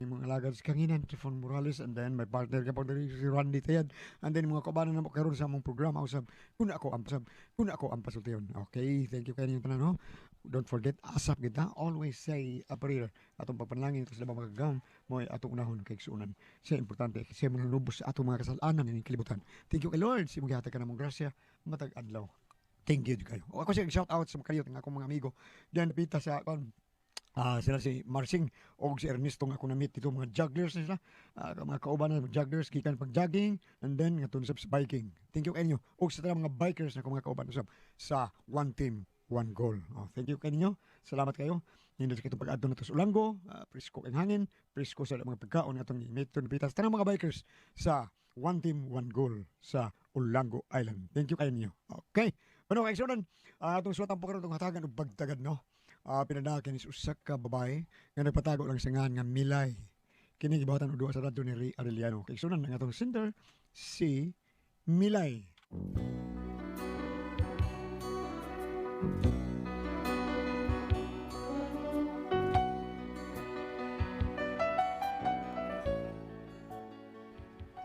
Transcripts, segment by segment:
Mga alagad sa kanginan, Trifon Morales, and then my partner ka po diri si Randy Tayad, and then mga kaubanan na mo karon sa among programa usab kun ako ang usab kun ako ang pasultiyon. Okay, thank you kayo tanan, no? Don't forget, asap kita, always say a prayer atong pagpanalangin ito sa labang magagam mo ay atong unahon kay igsuonan. Siya importante siya manunubos sa atong mga kasalanan ining kalibutan. Thank you kay Lord sa imong gihatag ka namong grasya matag adlaw. Thank you kayo. O, ako siya shout out sa mga kayot nga akong mga amigo diyan pita sa kon. Sila si Marsing o si Ernesto nga ako na-meet dito, mga jugglers na sila. Mga kauban na jugglers gikan pag jogging and then nga sa biking. Thank you kayo. O sa tanang mga bikers na akong mga kauban usab sa One Team One Goal. Oh, thank you kaninyo. Salamat kayo. Nindot sa kitong pag-adto nato sa Olango, presko kay hangin, presko sa mga pagkaon atong i-meet pita sa tanang mga bikers sa One Team One Goal sa Olango Island. Thank you kayo ninyo. Okay. Ano kay sunan, atong suwatan po karon itong hatagan og bagtagan, no. Pinadakin is usa ka babae nga nagpatago lang sa ngan nga Milay. Kini gibuhatan og duwa sa radyo ni Ray Arellano. Kay sunan ang atong sender si Milay.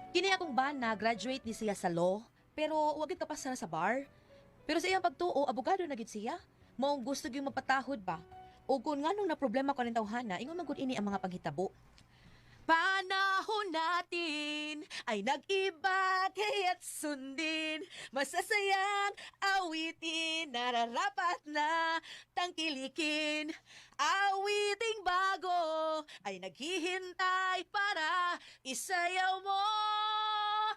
Kini akong bana, graduate ni siya sa law, pero wag gyud kapasar sa bar. Pero sa iyang pagtuo, abogado na gyud siya. Maong gusto gyud mapatahod ba? O kung nganong na problema ko ning tawhana, ingon man gud ini ang mga panghitabo. Panahon natin ay nag-iba, kaya't sundin. Masasayang awitin, nararapat na tangkilikin. Awiting bago ay naghihintay para isayaw mo.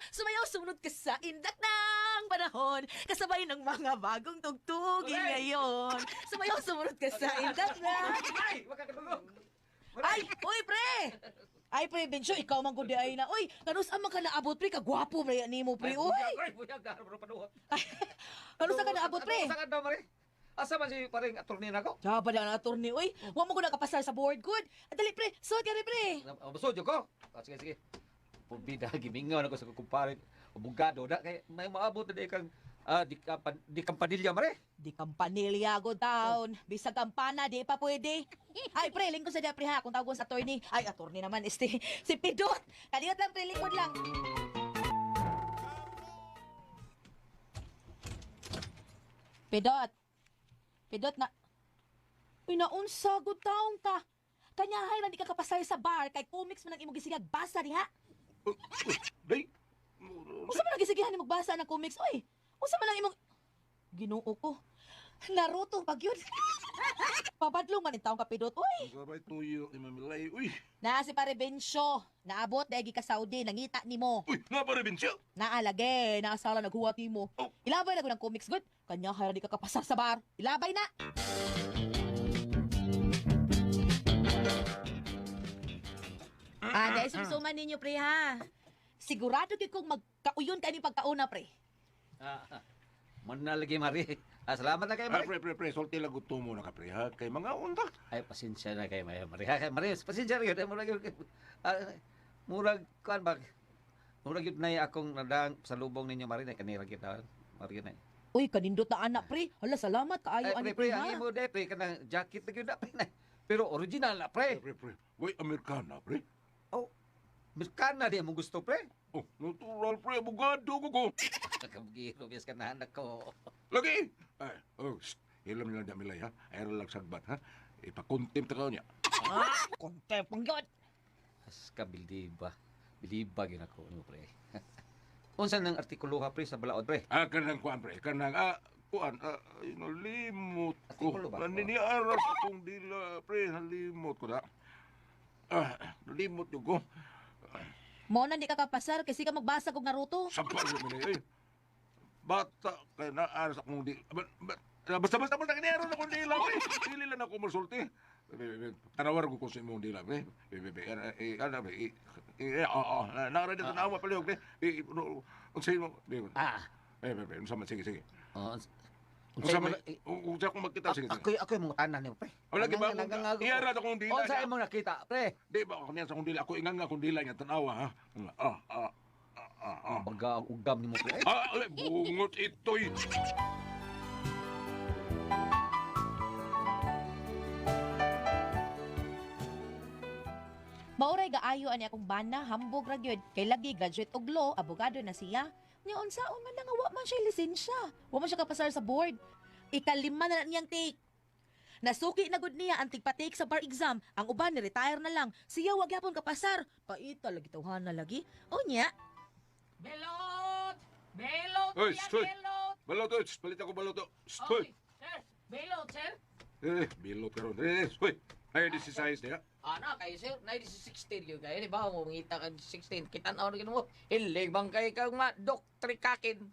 Sumayaw, sumunod ka sa indak ng panahon, kasabay ng mga bagong tugtugin ngayon. Sumayaw, sumunod ka sa indak ng... Ay, makakatulog. Ay, uy, pre! Ay, pre, Benjo, ikaw man gud ay na. Uy, kanus man ka naabot, pre? Kagwapo, pre, nimo, pre. Uy! Ay, buyag, bro, panuhot. Kanus ka naabot, pre? Asa ka daw, Mare? Asa man si paring attorney na ko? Tsaba na ang attorney, uy. Wa mo ko nakapasar sa board, good. Dali, pre. Suot ka rin, pre. Busod ko. Sige, sige. Pubida, gimingaw na ko sa kumpare. Abogado na. Kaya may maabot na di kang di kampanilya, Mare. Di kampanilya go down. Bisag kampana, di pa pwede. Ay, pre, lingkod sa diya, pre, ha. Kung tawag ko sa attorney. Ay, attorney naman, este, si Pidot. Kaliyot lang, pre, lingkod lang. Pidot. Pidot na. Uy, naunsa, good taong ka. Kanyahay na di ka kapasay sa bar kay comics man ang imong gisigag basa diha. Day. Unsa man ang gisigihan nimo magbasa ng comics, oy? Unsa man ang imong Ginoo ko. Naruto pag yun. Pabadlong man taong kapidot, oy. Sabay tuyo ni Mamilay. Uy, Na si Pare Bencio. Naabot dahil ka Saudi, nangita nimo. uy, nga pare Bencio. Naalage, naasala naghuwat nimo. Oh. Ilabay na ko ng comics good. Kanya hayra di ka kapasar sa bar. Ilabay na. Ah, dahil sumsuman ninyo, pre, ha. Sigurado gyud kong magkauyon ka ni pagkauna, pre. Manalagi, Mare. Salamat na kayo, Ah, Mare. pre, pre, pre, sulti lang gusto mo na ka, pre, ha? Kay mga unta. Ay, pasensya na kayo, Mare. Mare, ha, Mare, pasensya na yun. Murag, murag, kuan ba? Murag yun na akong nadang sa lubong ninyo, Mare, na kanira kita. Mare, yun na. Uy, kanindot na anak, pre. Hala, salamat kaayo Ay, ani pre, pre, pre, ang ha. imo de, pre, kanang jacket na yun na, pre, na. Pero original na, pre. Pre, pre, way Amerikana, pre. Oh, Amerikana di mo gusto, pre. Oh, natural, pre, abogado ko ko. Nakabugiro, biyas ka na, anak ko. Lagi! Ay, oh, shh. Ilam nila dyan, Milay, ha? Ay, lang sagbat, ha? Ipakontempt ka niya. Kontempt pang yun. As ka, biliba. Biliba yun ako, ano, pre. Unsa nang artikulo ha, pre, sa balaod, pre? Ah, kanang kuan, pre. Kanang, kuan, ay, nalimot ko. Artikulo ba? Naniniaras akong dila, pre. Nalimot ko na. Ah, nalimot yun ko. Mo na di ka kapasar kasi ka magbasa kog Naruto. Sampal yun, Milay, eh. Bata, kaya naaras akong dila. Basta, basta, basta, kiniaras akong dila, pre. Dili lang ako masulti. Tanawar ko kung sa imong dila, pre. Ano, pre. Oo, naara dito tanawa palihog, pre. Unsa imo, Ah. Pre, unsa man, sige, sige. Oh, Unsa man, unsa akong magkita, sige, sige. Ako, ako yung mga tanan niyo, pre. Wala, di ba? Nangangag- Iyara akong dila. Unsa imong nakita, pre? Di ba, ako niya sa akong dila. Ako ingang nga akong dila niya, tanawa, ha? Ah, ah, ah, ah, ah. Baga ang ugam nimo, pre. Ah, ay, bungot ito'y. Maoray gaayo ani akong bana, hambog ra gyud. Kay lagi graduate og law, abogado na siya. Nya unsaon man na nga wa man siya lisensya. Wa man siya kapasar sa board. Ikalima na na niyang take. Nasuki na gud niya ang tigpa-take sa bar exam. Ang uban ni retire na lang. Siya wa gyapon kapasar. Paita lagi tawhana lagi. Unya, Belot! Belot! Oy, Kuya, stoy! Belot! Balot, oy, palit ako balot. Stoy. Oy, sir! Belot, sir! Eh, bilot karon. Eh, hoy. Ay, this is size niya. Ana, kayo sir, na 16 yun kayo. Di ba, mangita ka 16. Kita na rin mo. Hilig bang kay kang ma, Doktrikakin.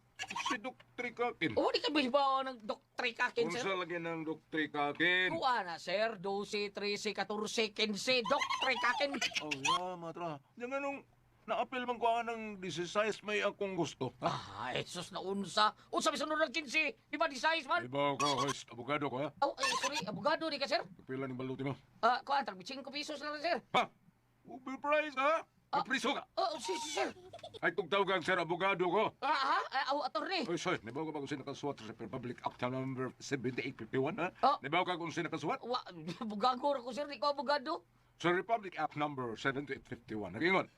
Si Doktrikakin. O, di ka ba ng Doktrikakin, sir? Unsa lagi ng Doktrikakin? Kuha na, sir. 12, 13, 14, 15. Doktrikakin. Oh, yeah, matra. Yang anong naapil man ko ang 16 may akong gusto. Ha? Ah, Jesus na unsa. Unsa bisan ng 15? Di ba, di size man? Iba ko, host, abogado ko, ha? Oh, eh, sorry, abogado di ka, sir. Pila ni baluti mo. Ah, kuha, tag 5 pesos lang, sir. Ha? Overprice, ha? Mapriso ka. Oh, si, si, sir. Ay, tugtaw kang sir, abogado ko. Ah, ha? Ah, oh, attorney. Oy, sorry, nabaw ka ba kung sinakasuwat sa Republic Act number 7851, ha? Oh. Nabaw ka kung sinakasuwat? Wa, bugago ra ko, sir. Di ko abogado. Sa Republic Act number 7851, nagingon,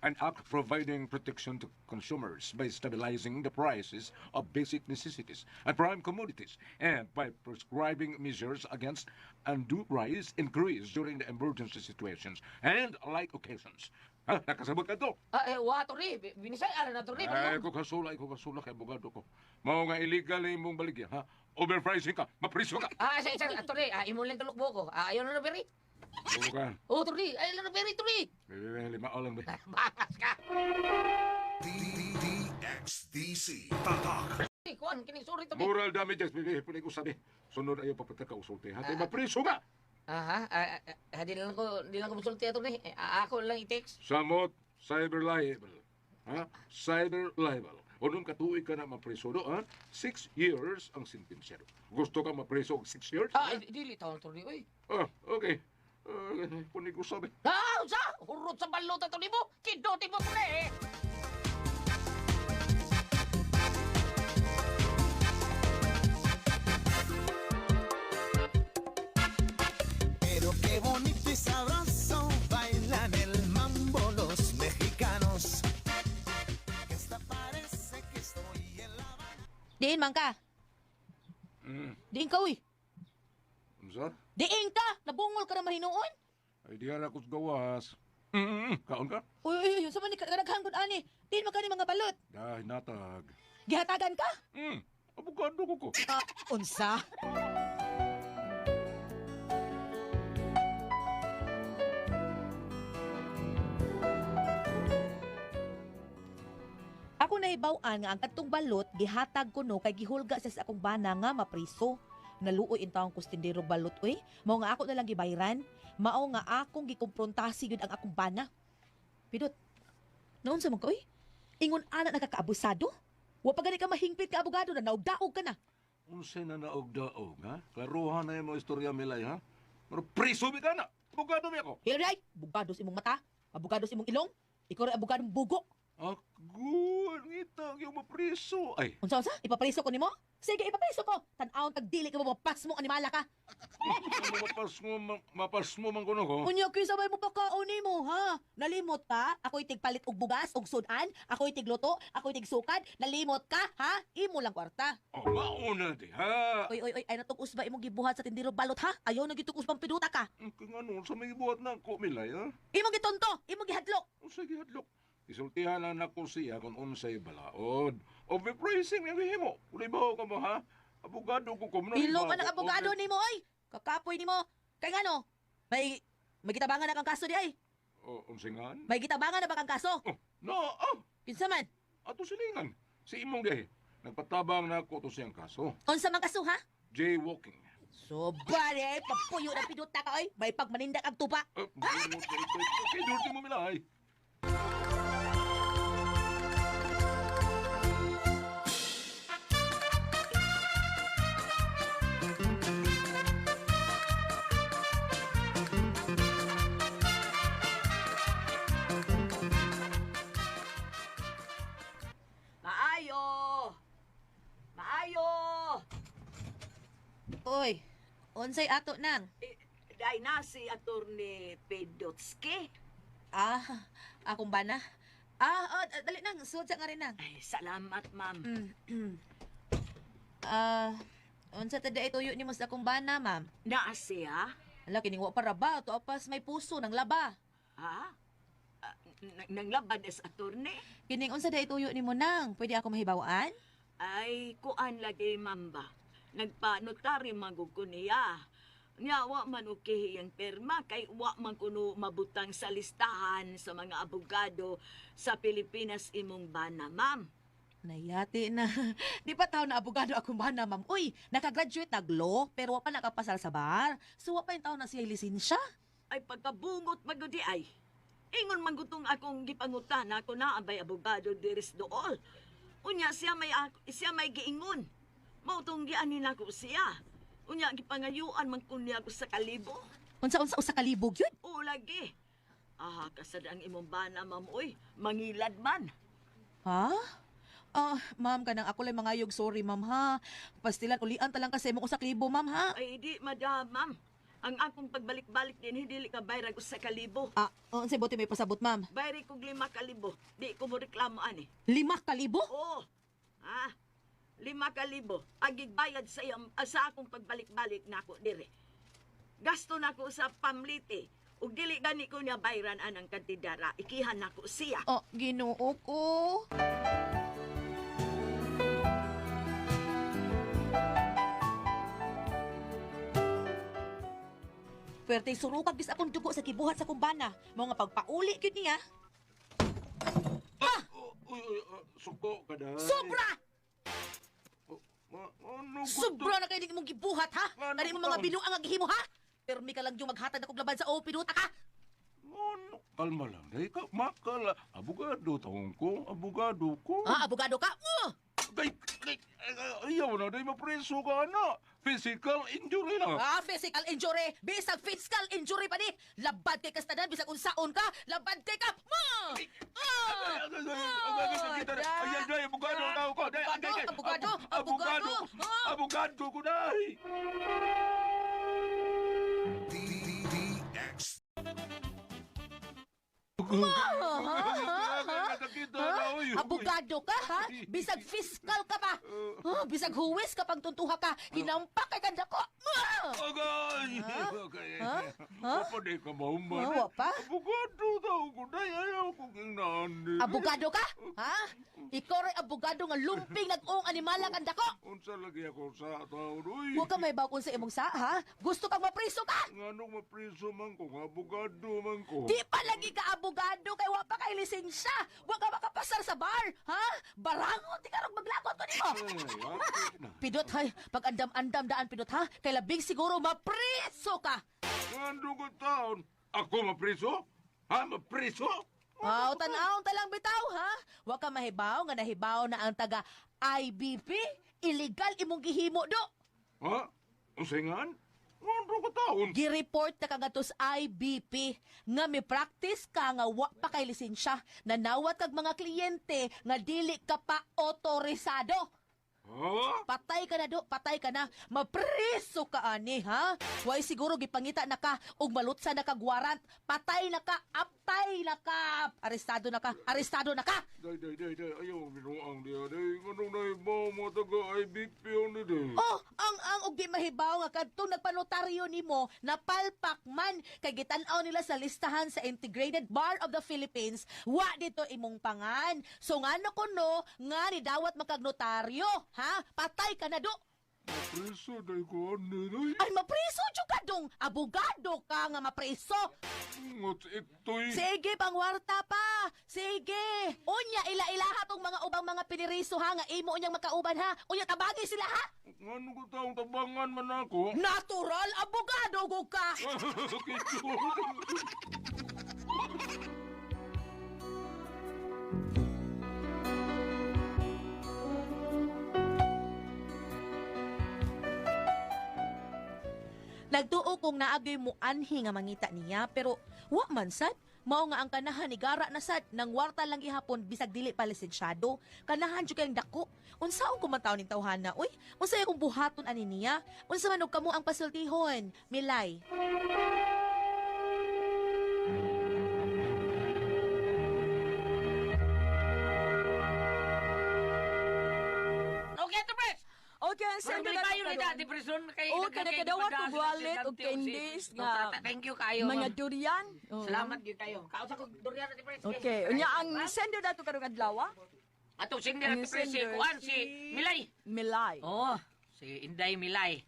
an act providing protection to consumers by stabilizing the prices of basic necessities and prime commodities and by prescribing measures against undue price increase during the emergency situations and like occasions. Ha? Nakasabot ka to? Ah, eh, wa, attorney. Binisay, ara na, attorney. Ay, ko kasula kay abogado ko. Mao nga illegal na imong baligya, ha? Overpricing ka, mapriso ka. Ah, sir, sir, attorney. Ah, imo lang tulok ko. Ah, ayaw na na, beri. Ano ka? Oh, attorney. Ayaw na na, beri, attorney. Bebe, lima lang, be. Bakas ka. DXDC. Tatak. Eh, kuan, kining sorry, attorney. Moral damages, bebe. Pwede ko sabi. Sunod ayaw papatag ka usulti, ha? Kay mapriso ka. Aha, ah, ah, ah, di lang ko musulti, attorney. Eh, ah, ako lang i-text. Samot, cyber libel. Ha? Cyber libel. Unong katuig ka na mapriso do, ha? 6 years ang sentensya do. Gusto ka mapriso og 6 years? Ah, eh, dili tawon, attorney. Uy. Ah, okay. Pwede ko sabi. Ah, unsa? Hurot sa balot, attorney mo. Kinduti mo, attorney. Pero qué bonito y sabroso bailan el mambo los mexicanos. Que hasta parece que estoy en La Habana. Diin man ka. Diin ka uy. Unsa? Diin ka. Nabungol ka na mahinuon. Ay, di ara ko's gawas. Kaon ka? Uy, uy, uy, sa man ni kadaghan gud ani. Diin man ka ni mga balot. Dahil natag. Gihatagan ka? Abogado ko ko. Ah, unsa? Ako nahibaw-an nga ang kadtong balot gihatag ko no kay gihulga siya sa akong bana nga mapriso. Naluoy in taong kustindero balot uy. Mao nga ako na lang gibayran. Mao nga akong gikumprontasyon gyud ang akong bana. Pidot. Naunsa man ka uy? Ingon ana nakakaabusado? Wa pa gani ka mahingpit ka abogado na naugdaog ka na. Unsay na naog-daog, ha? Klaruhan na yung mga istorya milay, ha? Pero priso mi ka na! Abogado mi ako! Hilray, abogado sa imong mata, abogado sa imong ilong, ikaw rin abogadong bugo. Ah, good! Ngita, yung mapriso! Ay, Unsa unsa? Ipapriso ko nimo? Sige, ipapriso ko. Tan-awon kag dili ka mo mapasmong animala ka. Mapas mo man kuno ko. Unya kinsa may mo pakaon nimo, ha? Nalimot ka? Ako'y tigpalit og bugas og sudan, ako'y tigluto, ako'y tigsukad. Nalimot ka, ha? Imo lang kwarta. Oh, mauna di, ha? Oy, oy, oy, ay natong usba imong gibuhat sa tindero balot, ha? Ayaw na gitukos pang piduta ka. Kung ano, sa may buhat na ako, milay, ha? Imong gitonto, imong gihadlok. Unsay gihadlok? Isultihan lang nako siya kung unsay balaod. Overpricing ang gihimo. Ulay ba ka mo, ha? Abogado ko ko. Ilo ka ng abogado nimo, oy. Kakapoy nimo. Kay ngano? May gitabangan na kang kaso di ay. Oh, unsay ngan? May gitabangan na ba kang kaso? Oh, no, ah! Kinsa man? Ato silingan. Si imong diay. Nagpatabang na ako to siyang kaso. Unsa man kaso ha? Jaywalking. So bale, papuyo na piduta ka oy. May pagmaninda kag tupa. Buot ka ito. Okay, dirty mo milay. Maayo! Maayo! Oy, unsay ato nang? Eh, Day na si Attorney Pedotski. Ah, akong bana. Ah, oh, dali nang, suod sa nga rin nang. Ay, salamat, ma'am. Ah, unsa ta daay tuyo nimo sa akong bana, ma'am? Naa siya? Ala, kining wa para ba? Tuo pas may puso nang laba. Ha? Ah, nanglabad as attorney? Kining unsa daay tuyo nimo nang? Pwede ako mahibawaan? Ay, kuan lagi, ma'am ba? Nagpa-notary man gud ko niya. Nya, wa man okay ang perma kay wa man kuno mabutang sa listahan sa mga abogado sa Pilipinas imong bana, ma'am. Nayati na. Di pa tao na abogado akong bana, ma'am. Uy, nakagraduate nag law, pero wa pa nakapasal sa bar. So, wa pa yung tao na siya lisensya. Ay pagkabungot magudi ay. Ingon man gutong akong gipangutan ako na abay abogado diris dool. Unya siya may giingon. Mao tong gianin nako siya. Unya gipangayuan man kun niya ako sa kalibo. Unsa-unsa usa ka libog yun? O lagi. Ah, kasad ang imong bana, ma'am, oy. Mangilad man. Ha? Ah, ma'am, kanang ako lang mangayog. Sorry, ma'am, ha? Pastilan, ulian ta lang kasi mo usa ka libo, ma'am, ha? Ay, di, madam, ma'am. Ang akong pagbalik-balik din, hindi ka bayrag usa ka libo. Ah, unsay buti may pasabot, ma'am? Bayri kog 5,000. Di ko mo reklamo ani. 5,000? Oo. Ha? 5,000. Agig bayad sa, iyang, sa akong pagbalik-balik nako dire. Gasto nako sa pamliti. Ug dili gani ko niya bayran anang kantidara. Ikihan nako siya. Oh, Ginoo ko. Pwerte surukag bis akong dugo sa kibuhat sa kumbana. Mao nga pagpauli gyud niya. Uy, uy, suko ka dai. Sobra! Ano ko to? Sobra na kay imong gibuhat ha. Ano Kani mo mga to? binuang ang gihimo ha. Permi ka lang yung maghatag akong laban sa OP pinuta ka. Ano? Kalma lang, dai ka. Makala. Abogado taong ko. Abogado ko. Ah, abogado ka. Kay, kay, ayaw na, dai mapreso ka na. Physical injury na. Ah, physical injury. Bisag physical injury pa ni. Labad kay kastanan bisag unsaon ka, labad kay ka. Ma! Ah! Ay, ay, abogado na ako. Dai, Abogado, ay, ay, abogado, abogado. abogado. Ah! Abogado ko dai. D D D X. Abogado ka, ha? Bisag fiscal ka pa. Ah, bisag huwis ka pag tuntuha ka. Hinampak kay kanda ko. Ah! Agay! Ha? Ha? Apa di ka mahuman? Ah, wa pa? Abogado daw ko dai. Ayaw ko kinaan. Abogado ka? Ha? Ikaw rin abogado nga lumping nag-ong animala kanda ko. Unsa lagi ako sa taon, uy. Huwag ka may bakon sa imong sa, ha? Gusto kang mapriso ka? Nganong mapriso man ko, nga abogado man ko. Di pa lagi ka abogado kay wa pa kay lisensya. Wa ka makapasar sa bar, ha? Barangon ti karong maglakot ko nimo. Ay, ate na. Pidot hay, pag andam-andam daan pidot ha, kay labing siguro mapriso ka. Nganong ko taon? Ako mapriso? Ha, mapriso? Aw, tan-aw ta lang bitaw ha. Wa ka mahibaw nga nahibaw na ang taga IBP, illegal imong gihimo do. Ha? Unsay ngan? Nganong ko taon? Gi-report na ka ngadto sa IBP nga mi practice ka nga wa pa kay lisensya, nanawat kag mga kliyente nga dili ka pa otorisado. Ha? Patay ka na do, patay ka na. Mapriso ka ani, ha? Way siguro gipangita na ka og malutsa na kag warrant. Patay na ka, aptay na ka. Arestado na ka, arestado na ka. Day, day, day, day. Ayaw, binuang diya, day. Nganong nahibaw mga taga-IBP ni day? Oh, ang og di mahibaw nga kadtong nagpanotaryo nimo napalpak man kay gitan-aw nila sa listahan sa Integrated Bar of the Philippines, wa dito imong pangan. So ngano kuno nga ni dawat makagnotaryo, ha? Patay ka na do. Mapriso, day ko ani, day. Ay mapriso jud ka dong. Abogado ka nga mapriso. Ngot ito'y. Sige, pangwarta pa. Sige. Unya ila-ilaha tong mga ubang mga piniriso ha nga imo unyang makauban ha. Unya tabagi sila ha. Nganong ko taong tabangan man ako? Natural abogado gug ka. Nagtuo kong naagay mo anhi nga mangita niya pero wa man sad. Mao nga ang kanahan ni gara na sad nang warta lang gihapon bisag dili pa lisensyado. Kanahan jud kayong dako. Unsaon ko man taon ning tawhana uy? Unsa akong buhaton ani niya? Unsa man og kamo ang pasultihon? Milay. Okay, Ate Pres. Okay, ang Send sender na na kayo ni karon. Ate Pres ron kay Oo, daghan kay kanakadawat gipadala og sa wallet og Dante og si candies nga Thank you kayo. mga Ma'am. durian. Oo. Salamat gyud kayo. Kausa ko durian, Ate Pres. Okay, unya ang sender dato karong adlaw ah? Atong sender, Ang Ate Pres, si sender, Kuan, si Milay. Milay. Oo, si Inday Milay.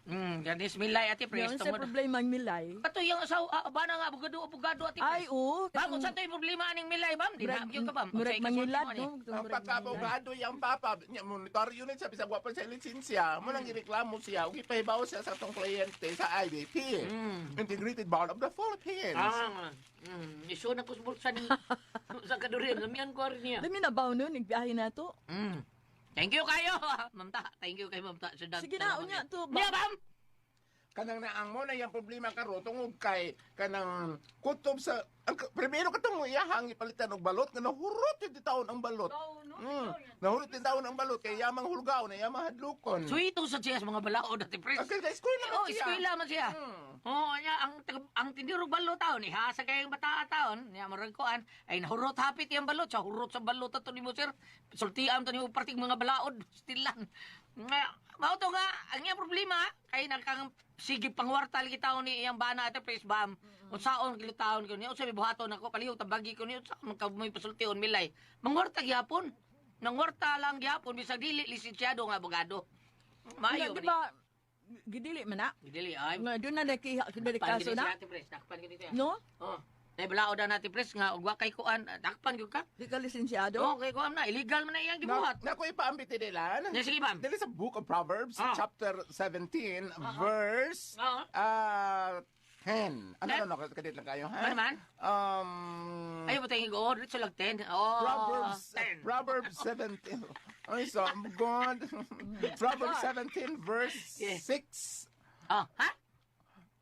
Ganis Milay, Ate Pres. Yung sa Tungod. problema ang Milay. Kato yung asawa, bana nga abogado, abogado, Ate Pres. Ay, oo. Bam, unsa to'y problema aning Milay, bam? Di na gyud ka, bam. Murag Unsay kasulti mangilad, mo ani? no? Ang pagka-abogado yang papa, niya monitor unit sa bisag wa pa siya lisensya, mo nang ireklamo siya ug ipahibaw siya sa atong kliyente sa IBP. Integrated Bar of the Philippines. Ah, iso na ko sa bulsa ni sa kadurian, lamian ko rin niya. Lami na ba nun? Nagbiyahe na to. Thank you kayo, Ma'am Ta. Thank you kay Ma'am Ta. Sudan. Sige na, unya to. Niya, bam! Kanang naang mo na yung problema karon tungod kay kanang kutob sa ang primero katong iyahang ipalitan og balot nga nahurot yung taon ang balot. Nahurot yung taon ang balot kay yamang hulgaw na yamang hadlokon. Suito sa siya sa mga balaod, Ate Pres. Okay, sa eskwela man Oh, siya. eskwela man siya. Oo, niya, ang tindirog balot taon, ihasa kayong bata taon, niya marag kuan, ay nahurot hapit yung balot, sa hurot sa balot ato ni mo sir, sultiam to ni mo parting mga balaod, still lang. Nga, mao to nga, ang iyang problema, kay nakang sige pangwarta lagi taon ni iyang bana, Ate Pres, bam. Unsaon gilutaon ko niya, unsa may buhaton ako, palihog tabagi ko niya, unsa man ka may pasultion milay. Mangwarta gyapon. Nangwarta lang gyapon bisag dili lisensyado nga abogado. Maayo Di ba, gidili man na? Dili ay. Nga, doon na nakiha, dili Dakpan kaso gini na? siya, Ate Pres. Dakpan gini siya. No? Oh. Nay balaod na natin, Pres, nga ug wa kay kuan, dakpan gyud ka. Di ka lisensyado? Oo, kay kuan na illegal man na iyang gibuhat. Na, nako ipaambit nila. Ya, sige, ma'am. Dili sa Book of Proverbs, chapter 17, verse 10. Ano, 10? ano, kadit lang kayo, ha? Ano man? Ayaw mo tayong go, diretso lang 10. Oh, Proverbs, 10. Proverbs 17. Ay, so, God. Proverbs 17, verse 6. Ah, ha?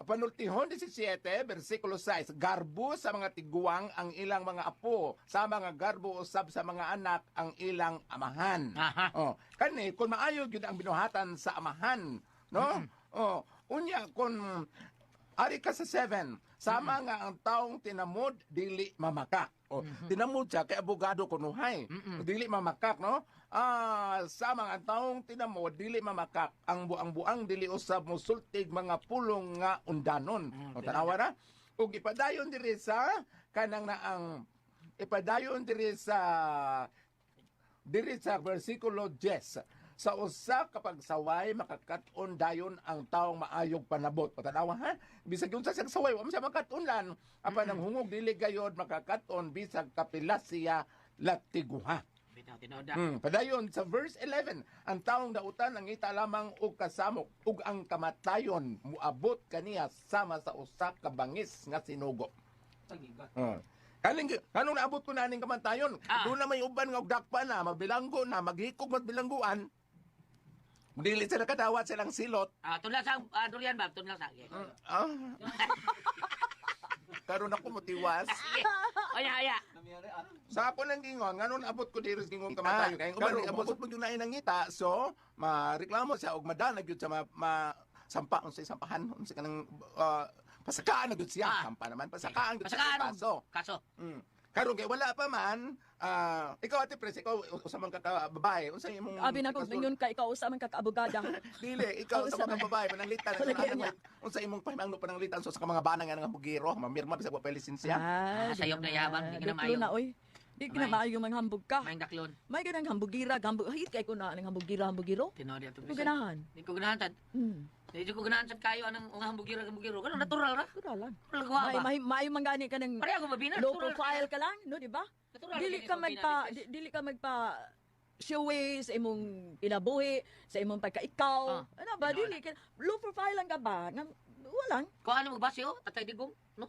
Panultihon 17, versikulo 6. Garbo sa mga tiguang ang ilang mga apo, sa mga garbo usab sa mga anak ang ilang amahan. Aha. Oh, kani kung maayo gyud ang binuhatan sa amahan, no? Oh, unya kung ari ka sa 7, sama nga ang taong tinamod dili mamakak. Oh, tinamod siya kay abogado kunuhay. Dili mamakak, no? Ah, sama nga ang taong tinamod dili mamakak. Ang buang-buang dili usab mosultig mga pulong nga undanon. O tanawa na. Ug ipadayon diri sa kanang naang ipadayon diri sa versikulo 10. Sa usa kapag saway makakat-on dayon ang taong maayog panabot. Patanawa ha? Bisag unsa siyang saway, wa man siya makat-on. Apan ang hungog dili gayod makakat-on bisag kapila siya latiguha. Bitaw tinuod. Padayon sa verse 11, ang taong dautan ang ita lamang og kasamok ug ang kamatayon muabot kaniya sama sa usa ka bangis nga sinugo. Kaning kanong naabot ko na aning kamatayon, doon na may uban nga og dakpa na, mabilanggo na, maghikog magbilangguan. Dili sila kadawat silang silot. Ah, tunla sa durian bab, tunla sa. Okay. Ah. Karon ako motiwas. Oya, oya. Sa ako nang gingon, nganon abot ko diri sa gingon kamatayon. Kay uban abot mo gyud na nangita, so mareklamo siya og madanag gyud sa ma sampa unsay sampahan unsa kanang pasakaan na gyud siya. Sampa naman pasakaan gyud siya Pasakaan sa og kaso. Kaso. Karon kay wala pa man, ikaw Ate Pres, ikaw usa man ka ka babae, unsa imong Abi na ko ingon ka ikaw usa man ka kaabogada. Dili, ikaw Ikaw sa usa mga babae pananglitan Wala kaya niya. unsa imong pahimangno pananglitan so sa mga bana nga nga bugiro, mamirma bisag wa pa lisensya. Ah, sayop na yaman, di ka na Duklo maayo. na oy. Di ka na maayo manghambog ka. May daklon. May ganang hambugira, hambug. Hit kay ko na ang hambugira, hambugiro. Tinuod ato. Di ko ganahan. Di ko ganahan tad. Di ko ganahan sad kayo anang ang hambugira hambugiro. Kanang natural ra. Natural lang. Natural gawa ba? May maayo man gani ka ng Pareho ko mabina, low natural. profile ka lang, no, di ba? Natural Dili gani ka sa mabina, magpa di, dili ka magpa showy sa imong kinabuhi, sa imong pagkaikaw. Ano ba dili ka low profile lang ka ba? Nga, walang. Kung ano magbase oh, Tatay Digong, no?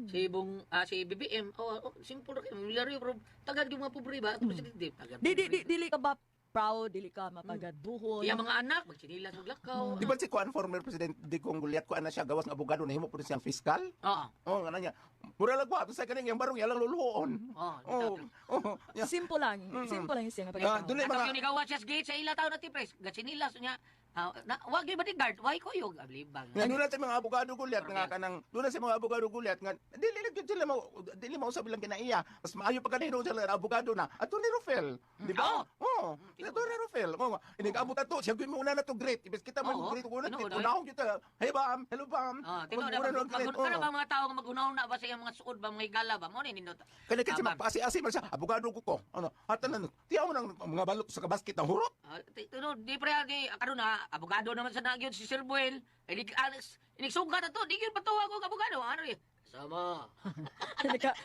Si Bong si BBM, oh, simple ra kayo, milyaryo pero tagad yung mga pobre ba? Presidente, tagad. Di di di dili ka ba proud, dili ka mapagadbuhon. Iya mga anak, magtsinilas ug lakaw. Di ba si kuan former president Digong Goliat kuan na siya gawas nga abogado nahimo pud siyang fiscal? Oo. Oh, nga na niya. Mura lang ko sa kaning yang barong yalang luluon. Oh, Oh, yeah. Simple lang. Simple lang siya nga Ah, pagkatao. dili Atong mga yung igawa siya sa gate sa ila taon na tipres. Gatsinilas niya. Ah, na, wag yung bodyguard, why ko yung ablibang. Nga doon na sa mga abogado gulyat nga kanang doon na sa mga abogado gulyat nga dili lang gyud sila mo dili mausab ilang kinaiya. Mas maayo pa kanino sila nga abogado na. Attorney Rufel, di ba? Oo. Attorney Rufel. Oo. Inigabot ato siya gyud mo una na to great. Ibes kita man Oo. great una Ano, ano? unahon kita. Hey bam, hello bam. Ah, tinuod Mag-una na na great. mag kana Oo. ba mga tao nga magunaw na ba sa iyang mga suod ba mga higala ba mo ni nindot. Kaya kasi Tama. magpaasi-asi man siya, abogado ko ko. Ano, hatanan, tiyaw mo ng mga balot sa kabasket ng hurot. Ah, tinuod di pre ni karon na abogado naman sa nagyod si Sir Buel. Inig Alex, inig sugat ato, di gyud patuwa ko abogado. Ano ni? Sama.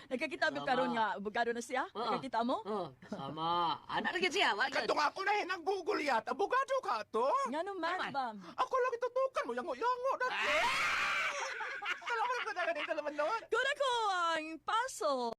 Nagkakita mo Sama. karon nga abogado na siya? Oo. Nagkakita mo? Oh, sama. Ana ra gyud siya, wa gyud. Katong ako na hinang Google yat, abogado ka to. Nga naman, Naman. bam. Ako lang itutukan mo, yango-yango. Salamat ko na ganito naman noon. Kuna ko ang puzzle.